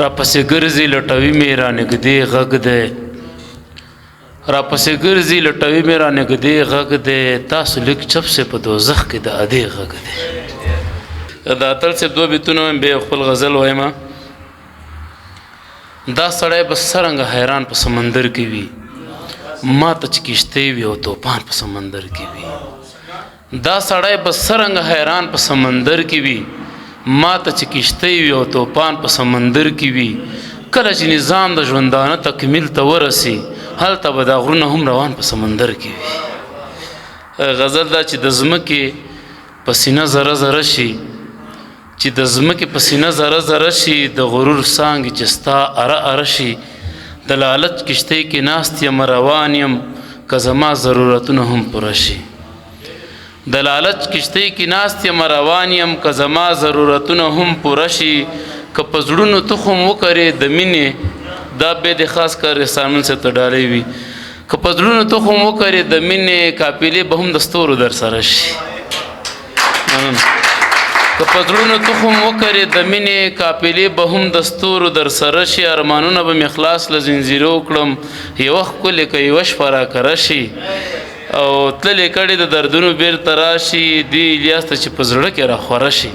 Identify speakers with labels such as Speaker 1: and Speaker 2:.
Speaker 1: را پسې ګرځي لټوي مې، را نږدې غږ دی. را پسې ګرځي لټوي مې، را نږدې غږ دی. تاسو لیک چپ سه، په دوزخ کې د ادې غږ دی. د اتل صاحب دوه بیتونه وایم، بیا خپل غزل وایم. دا سړی به څرنګه حیران په سمندر کې وي، ما ته چې کښتۍ وي او توپان په سمندر کې وي. دا سړی به څرنګه حیران په سمندر کې وي، ما ته چې کښتۍ وي او توپان په سمندر کې وي. کله چې نظام د ژوندانه تکمیل ته ورسي، هلته به دا غرونه هم روان په سمندر کې وي. غزل دا چې د ځمکې په سینه ذره ذره شي، چې د ځمکې په سینه ذره ذره شي، د غرور څانګې چې ستا اره اره شي. د لالچ کښتۍ کې ناست یم روان یم، که زما ضرورتونه هم پوره شي. د لالچ کښتۍ کې ناست یم روان یم، که زما ضرورتونه هم پوره شي. که په زړونو تخم وکرې د مینې، دا به د خاص کر احسانمن څه ته ډالۍ وي، که په زړونو تخم وکرې د مینې، قافلې به هم د ستورو در سره شي. مننه. که په زړونو تخم وکرې د مینې، قافلې به هم د ستورو در سره شي. ارمانونه به مې خلاص له زنځیرو کړم، یوه ښکلې که یوه شپه راکره شي، او تللې کړې د دردونو بیرته راشي، دې الیاس ته چې په زړه کې راخوره شي.